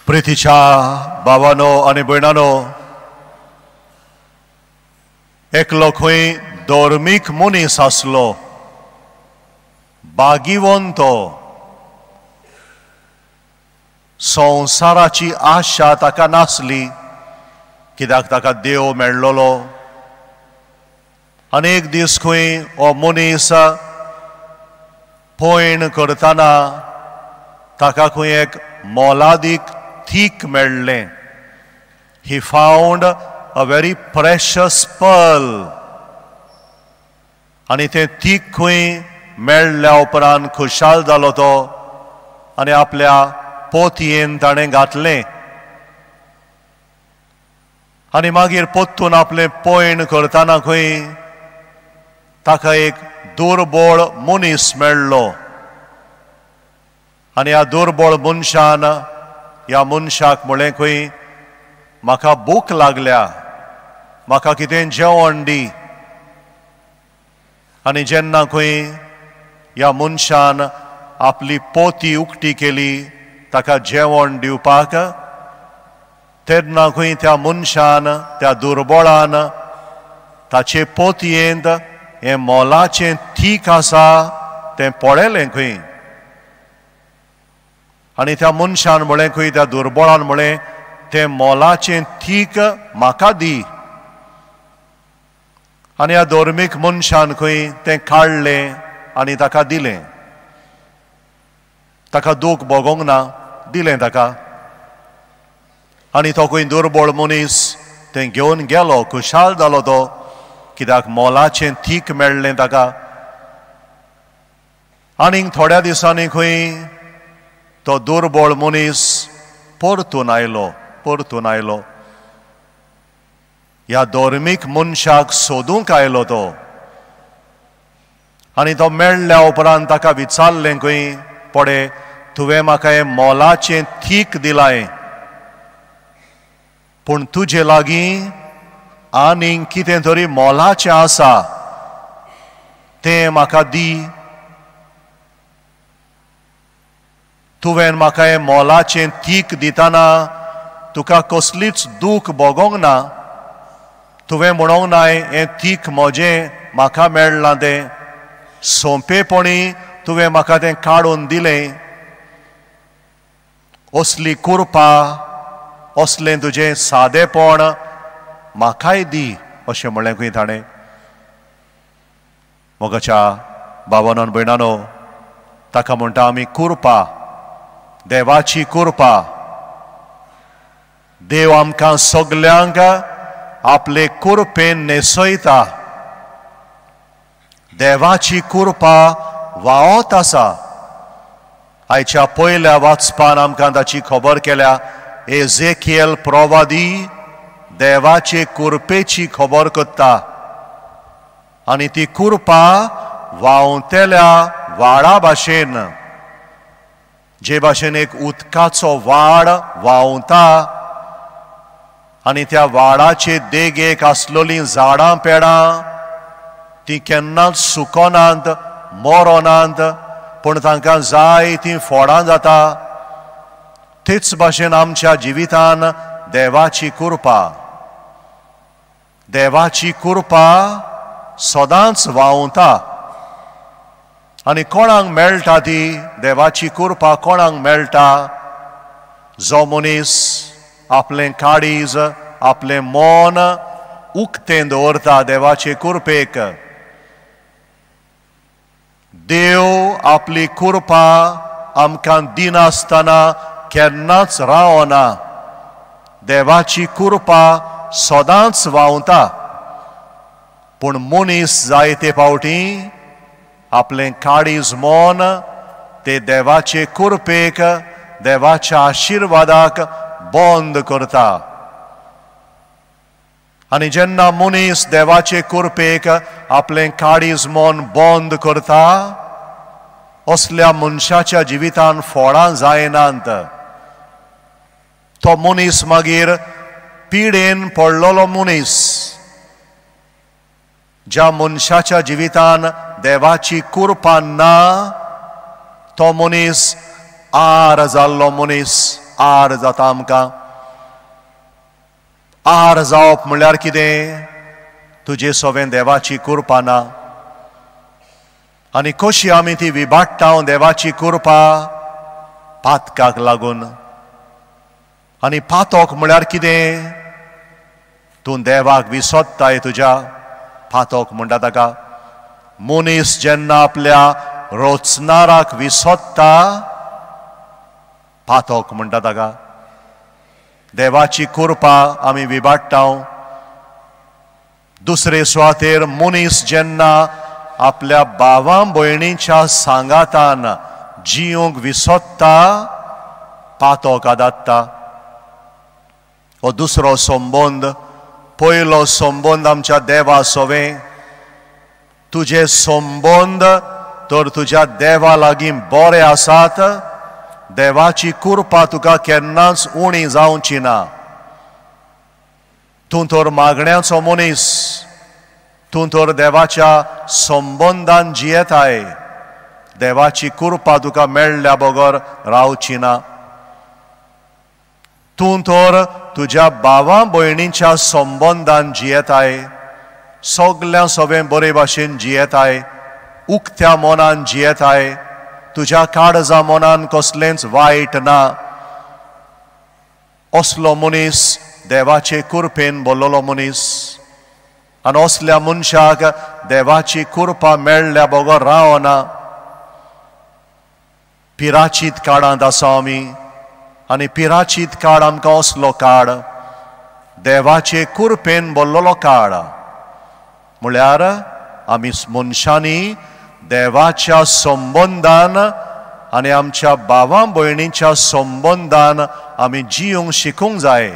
प्रितीच्या भावानो आनी भयणानो, एकलो खंय धर्मीक मनीस आसलो, भागिवंत, संवसाराची आशा ताका नासली, कित्याक ताका देव मेळ्ळलो। आनी एक दीस खंय हो मनीस पयण करतना ताका खंय एक मोलादीक थीक मेळ्ळें। He found a very precious pearl. आनी तें थीक खंय मेळ्ळ्या उपरांत खुशाल जालो तो आनी आपल्या पोतयेन ताणें घातलें। आनी मागीर पोत्तून आपलें पयण करतना खंय ताका एक दुर्बळ मनीस मेळ्ळो आनी ह्या दुर्बळ मनशान ह्या मनशाक म्हणलें खंय, म्हाका भूक लागल्या, म्हाका कितें जेवण दी। आनी जेन्ना खंय ह्या मनशान आपली पोती उक्ती केली ताका जेवण दिवपाक, तेन्ना खंय त्या मनशान, त्या दुर्बळान ताचे पोतयेंत हें मोलाचें थीक आसा तें पळयलें खंय। आनी त्या मनशान म्हणलें खंय, त्या दुर्बळान म्हणलें, तें मोलाचें थीक म्हाका दी। आनी ह्या धर्मीक मनशान खंय तें काडलें आनी ताका दिलें। ताका दूख भोगोंक ना, दिलें ताका। आनी तो खंय दुर्बळ मनीस तें घेवन गेलो, खुशाल जालो तो, कित्याक मोलाचें थीक मेळ्ळें ताका। आनीक थोड्या दिसांनी खंय तो दुर्बळ मनीस परतून आयलो, परतून आयलो। ह्या धर्मीक मनशाक सोदूंक आयलो तो। आनी तो मेळ्ळ्या उपरांत ताका विचारलें खंय, पडे तुवें म्हाका हें मोलाचें थीक दिलाय, पूण तुजे लागीं आनीक कितें तरी मोलाचें आसा, तें म्हाका दी। तुवें म्हाका हें मोलाचें थीक दितना तुका कसलीच दूख भोगोंक ना, तुवें म्हणोंक ना हें थीक म्हजें, म्हाका मेळ्ळां तें, सोंपेपणी तुवें म्हाका तें काडून दिलें। असली कृपा, असलें तुजें सादेपण म्हाकाय दी, अशें म्हणलें खंय ताणें। मोगाच्या भावानो भयणानो, ताका म्हणटा आमी कृपा, देवाची कृपा। देव आमकां सगल्यांक आपले कृपेन न्हेसयता। देवाची कृपा व्हांवत आसा। आयच्या पयल्या वाचपान आमकां ताची खबर केल्या। एझेकियल प्रवादी देवाचे कृपेची खबर करता आनी ती कृपा व्हांवतेल्या व्हाळा भाशेन, जे भाशेन एक उदकाचो व्हाळ व्हांवता आनी त्या व्हाळाचे देगेक आसलेलीं झाडां पेडां ती केन्नाच सुकनात, मरनात, पूण तांकां जाय तीं फळां जाता। तेच भाशेन आमच्या जिवितान देवाची कृपा, देवाची कृपा सदांच व्हांवता। आनी कोणाक मेळटा ती देवाची कृपा? कोणाक मेळटा? जो मनीस आपलें काळीज, आपलें मन उक्तें दवरता देवाचे कृपेक। देव आपली कृपा आमकां दिनासतना केन्नाच रावना। देवाची कृपा सदांच व्हांवता, पूण मनीस जायते फावटी आपलें काळीज मन ते देवाचे कृपेक, देवाच्या आशिर्वादाक बंद करता। आनी जेन्ना मनीस देवाचे कृपेक आपलें काळीज मन बंद करता, असल्या मनशाच्या जिवितान फळां जायनात। तो मनीस मागीर पिडेन पडलेलो मनीस। ज्या मनशाच्या जिवितान देवाची कृपा ना, तो मनीस आर जाल्लो मनीस, आर जाता आमकां. आर जावप म्हणल्यार कितें? तुजे सोवें देवाची कृपा ना. आनी कशी आमी ती विभाडटा देवाची कृपा? पातकाक लागून. आनी पातक म्हळ्यार कितें? तूं देवाक विसोत्ताय तुज्या. पातक म्हणटा ताका. मनीस जेन्ना आपल्या रोचनाराक विसोत्ता, पातक म्हणटा ताका. देवाची कृपा आमी विभाडटा. दुसरे सुवातेर मनीस जेन्ना आपल्या भावा भयणीच्या सांगातान जिवंक विसोत्ता, पातक आदात्ता. हो दुसरो संबंद. पयलो संबंद आमच्या देवा सोवें. तुजे संबंद तर तुज्या देवा लागीं बरे आसात, देवाची कृपा तुका केन्नाच उणी जावची ना. तूं तर मागण्याचो मनीस, तूं तर देवाच्या संबंदान जियेताय, देवाची कृपा तुका मेळ्ळ्या बगर रावची ना. तूं तर तुज्या भावा भयणीच्या संबंदान जियेताय, सगळ्यां सोबें बरे भाशेन जियेताय, उक्त्या मनान जियेताय, तुज्या काळजा मनान कसलेंच वायट ना. असलो मनीस देवाचे कृपेन बोल्लोलो मनीस. आनी असल्या मनशाक देवाची कृपा मेळ्ळ्या बगर रावना. पिराचीत काळांत आसा आमी, आनी पिराचीत काळ आमकां असलो काळ, देवाचे कृपेन बोल्लोलो काळ. म्हळ्यार आमी मनशांनी देवाच्या संबंदान आनी आमच्या भावा भयणीच्या संबंदान आमी जिवंक शिकूंक जाय.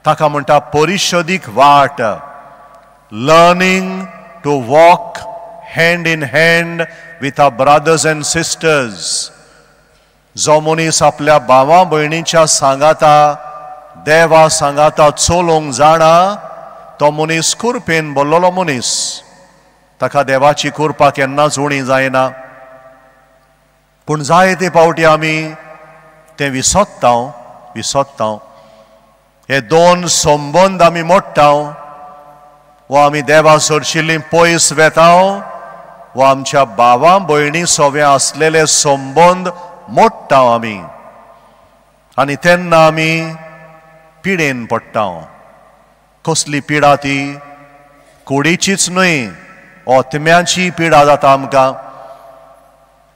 ताका म्हणटा परिशदीक वाट. Learning to walk hand in hand with our brothers and sisters. जो मनीस आपल्या भावा भयणीच्या सांगाता, देवा सांगाता चलोवंक जाणा, तो मनीस कृपेन बोल्लोलो मनीस. ताका देवाची कृपा केन्नाच उणी जायना. पूण जायते फावटी आमी तें विसोत्ता विसोत्ता. हे दोन संबंद आमी मोडटा, वा आमी देवा सरशिल्लीं पयस वेता, वा आमच्या भावा भयणी सोवे आसलेले संबंद मोडटा आमी. आनी तेन्ना आमी पिडेन पडटा. कसली पिडा ती? कुडीचीच न्हय, आत्म्याची पिडा जाता आमकां.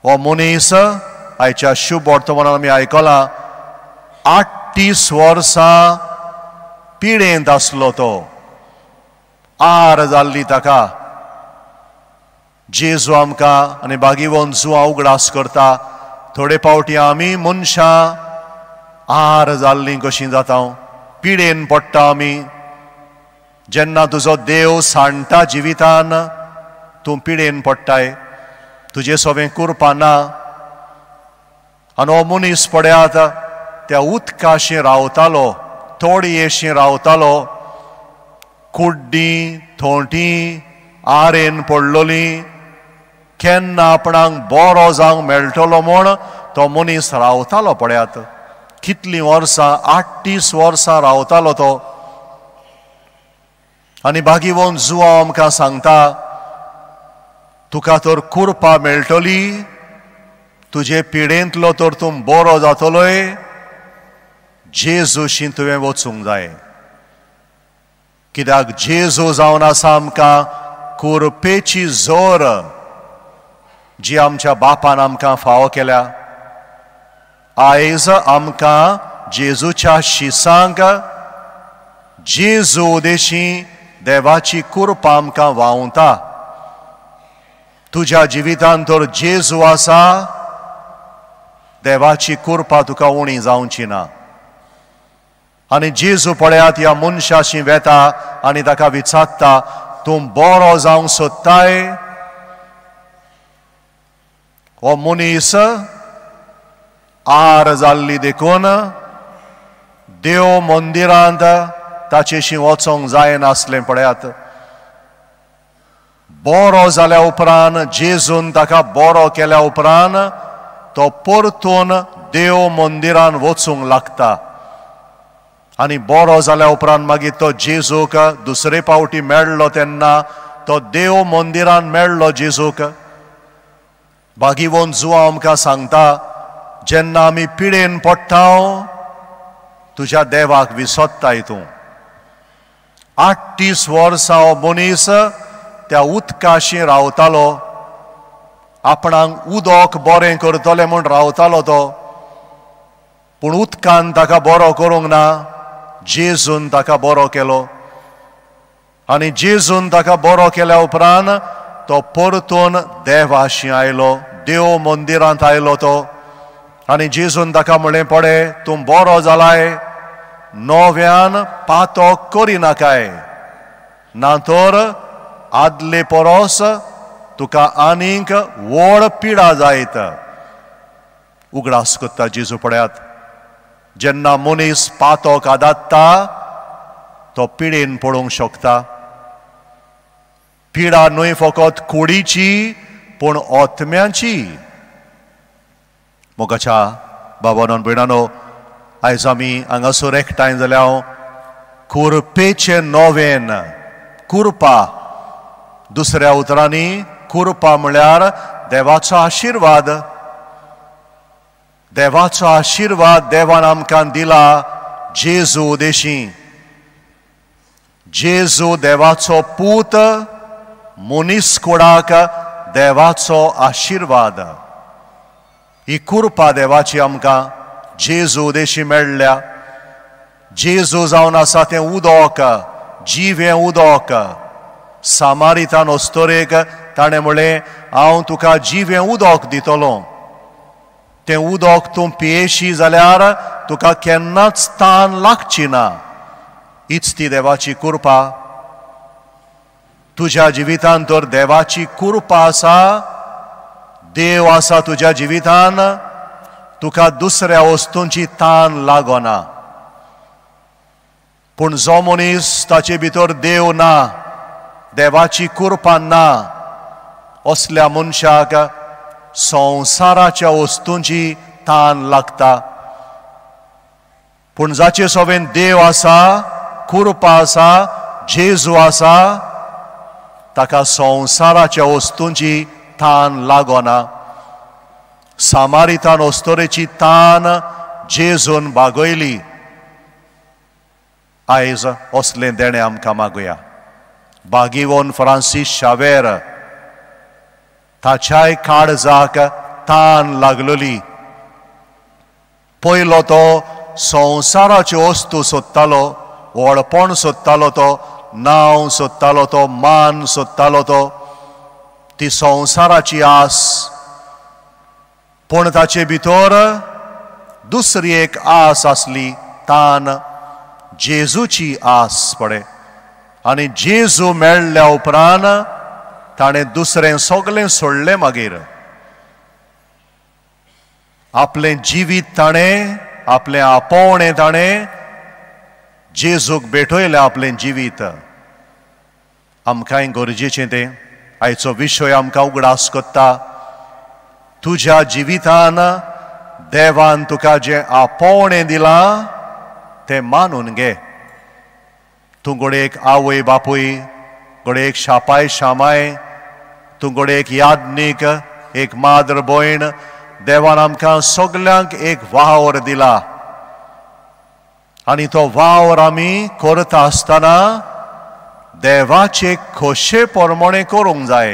हो मनीस आयच्या शुभ वर्तमानान आमी आयकलां, 38 वर्सां पिडेंत आसलो तो. आर जाल्ली ताका. जेजू आमकां आनी बागीवन जुआ उगडास करता. थोडे फावटी आमी मनशां आर जाल्लीं कशीं जाता, पिडेन पडटा आमी. जेन्ना तुजो देव सांडटा जिवितान, तूं पिडेन पडटाय, तुजे सोबें कृपा ना. आनी हो मनीस पळयात त्या उदकाशी रावतालो, तोडयेशी रावतालो. कुड्डी थोंटी आरेन पडलोली, केन्ना आपणाक बरो जावंक मेळटलो म्हूण तो मनीस रावतालो. पळयात कितलीं वर्सां, 38 वर्सां रावतालो तो. आनी बागीवन जुआ आमकां सांगता, तुका तर कृपा मेळटली, तुजे पिडेंतलो तर तूं बरो जातलोय, जेजूशी तुवें वचूंक जाय. कित्याक जेजू जावन आसा आमकां कृपेची जोर, जी आमच्या बापान आमकां फावो केल्या. आयज आमकां जेजूच्या शिसांक, जेजू उदेशी देवाची कृपा आमकां व्हांवता. तुज्या जिवितांत तर जेजू आसा, देवाची कृपा तुका उणी जावची ना. आनी जेजू पळयात ह्या मनशाशी वेता आनी ताका विचारता, तूं बरो जावंक सोदताय? हो मनीस आर जाल्ली देखून देव मंदिरांत ताचेशी वचोंक जायनासलें. पळयात बरो जाल्या उपरांत, जेजून ताका बरो केल्या उपरांत तो परतून देव मंदिरान वचूंक लागता आनी बरो जाल्या उपरांत मागीर तो जेजूक दुसरे पावटी मेळ्ळो तेन्ना तो देव मंदिरान मेळ्ळो जेजूक। बागीवन जुआ आमकां सांगता जेन्ना आमी पिडेन पडटा तुज्या देवाक विसरताय तूं। 38 वर्सां हो मनीस त्या उदकाशी रावतालो, आपणाक उदक बरें करतलें म्हूण रावतालो तो, पूण उदकान ताका बरो करूंक ना, जेजून ताका बरो केलो। आनी जेजून ताका बरो केल्या उपरांत तो परतून देवाशी आयलो, देव मंदिरांत आयलो तो। आनी जेजून ताका म्हणलें पडे तूं बरो जालाय, नव्यान पातो करिनाकाय, ना तर आदले परस तुका आनीक व्हड पिडा जायत। उगडास करता जेजू पळयात, जेन्ना मनीस पातोक आदात्ता तो पिडेन पडूंक शकता। पिडा न्हय फकत कुडीची पूण आत्म्याची। मोगाच्या बाबानो भयणानो, आयज आमी हांगासर एकठांय जाल्यार कुरपेचें नोवेन, कुरपा, दुसऱ्या उतरांनी कुरपा म्हळ्यार देवाचो आशिर्वाद। देवाचो आशिर्वाद देवान आमकां दिला जेजू देशी। जेजू देवाचो पूत, मनीस कुडाक देवाचो आशिर्वाद। ही कुरपा देवाची आमकां जेजू देशी मेळ्ळ्या। जेजू जावन आसा तें उदक, जिवें उदक। सामारितान अस्तोरेक ताणें म्हणलें हांव तुका जिवें उदक दितलो, तें उदक तूं पियेशी जाल्यार तुका केन्नाच तान लागची ना। हीच ती देवाची कुरपा। तुज्या जिवितान तर देवाची कुरपा आसा, देव आसा तुज्या जिवितान, तुका दुसऱ्या वस्तूंची तान लागना। पूण जो मनीस ताचे भितर देव ना, देवाची कुरपा ना, असल्या मनशाक संवसाराच्या वस्तूंची तान लागता। पूण जाचे सोबेन देव आसा, कुरपा आसा, जेजू आसा, ताका संवसाराच्या वस्तूंची तान लागना। सामारितान अस्तोरेची तान जेजून बागयली। आयज असलें देणें आमकां मागुया। बागीवन फ्रांसीस शावेर ताच्याय काळजाक तान लागलोली। पयलो तो संवसाराच्यो वस्तू सोदतालो, व्हडपण सोदतालो तो, नांव सोदतालो तो, मान सोदतालो तो, ती संवसाराची आस। पूण ताचे भितर दुसरी एक आस आसली, तान, जेजूची आस पडे। आनी जेजू मेळ्ळ्या उपरांत ताणें दुसरें सगळें सोडलें। मागीर आपलें जिवीत ताणें, आपलें आपोवणें ताणें जेजूक भेटयलें, आपलें जिवीत। आमकांय गरजेचें तें। आयचो विशय आमकां उगडास करता, तुज्या जिवितान देवान तुका जें आपोवणें दिलां तें मानून घे। तूं घडये एक आवय बापूय, घडये एक शापाय शामाय, तूं घडये एक यादनीक, एक माद्र भयण, देवान आमकां सगल्यांक एक वावर दिला आनी तो वावर आमी करता आसतना देवाचे खोशे प्रमाणे करूंक जाय।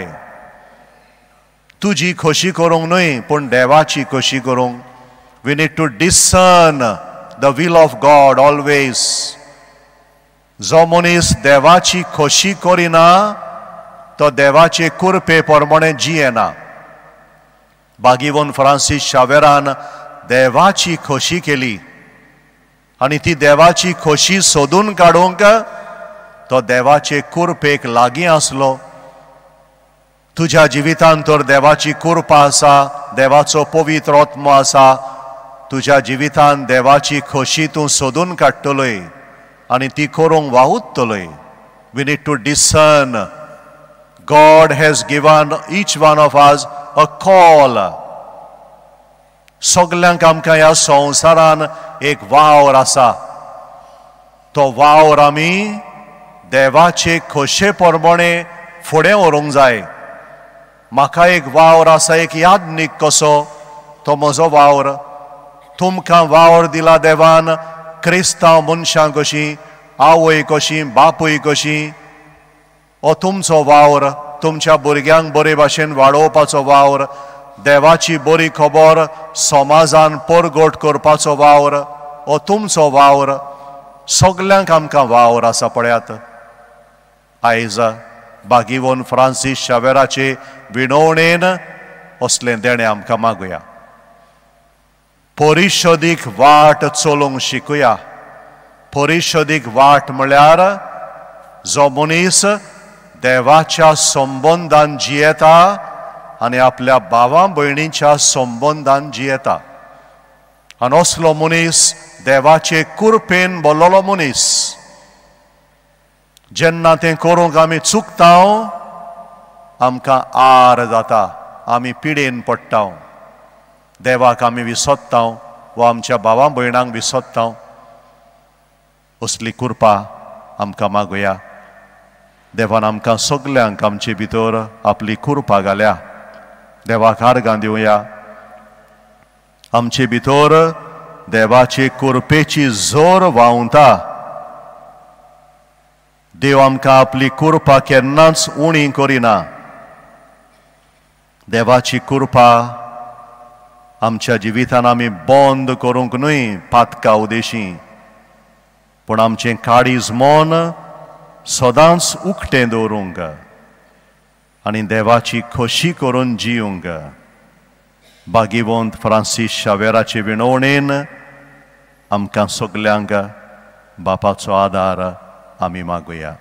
तुजी खोशी करूंक न्हय, पूण देवाची खोशी करूंक। We need to discern the will of God always. जो मनीस देवाची खोशी करिना तो देवाचे कुरपे प्रमाणे जियेना। बागीवन फ्रांसीस शावेरान देवाची खोशी केली आनी ती देवाची खोशी सोदून काडूंक तो देवाचे कुरपेक लागीं आसलो। तुज्या जिवितांत तर देवाची कुरपा आसा, देवाचो पवित्र आत्मो आसा, तुज्या जिवितांत देवाची खोशी तूं सोदून काडटलोय आनी ती करूंक वावुरतलोय। We need to discern. God has given each one of us a call. सगल्यांक आमकां ह्या संवसारान एक वावर आसा, तो वावर आमी देवाचे खोशे प्रमाणे फुडें व्हरूंक जाय। म्हाका एक वावर आसा, एक यादनीक कसो, तो म्हजो वावर। तुमकां वावर दिला देवान क्रिस्तांव मनशां कशीं, आवय कशी, बापूय कशी, हो तुमचो वावर, तुमच्या भुरग्यांक बरे भाशेन वाडोवपाचो वावर, देवाची बरी खबर समाजान परगट करपाचो वावर, हो तुमचो वावर। सगल्यांक आमकां वावर आसा। पळयात आयज बागीवन फ्रांसीस शावेराचे विणवणेन असलें देणें आमकां मागुया। परिशदीक वाट चलोवंक शिकुया। परिशदीक वाट म्हळ्यार जो मनीस देवाच्या संबंदान जियेता आनी आपल्या भावा भयणीच्या संबंदान जियेता, आनी असलो मनीस देवाचे कुरपेन बोल्लोलो मनीस। जेन्ना तें करूंक आमी चुकता आमकां आर जाता, आमी पिडेन पडटा, देवाक आमी विसरता वा आमच्या भावा भयणांक विसरता। असली कृपा आमकां मागुया। देवान आमकां सगल्यांक आमचे भितर आपली कृपा घाल्या। देवाक आर्गां दिवया। आमचे भितर देवाचे कृपेची जोर व्हांवता। देव आमकां आपली कृपा केन्नाच उणी करिना। देवाची कृपा आमच्या जिवितान आमी बंद करूंक न्हय पातका उदेशी, पूण आमचें काळीज मन सदांच उकतें दवरूंक आनी देवाची खोशी करून जिवंक। भाग्यवंत फ्रांसीस शावेराचे विणवणेन आमकां सगल्यांक बापाचो आदार आमी मागुया।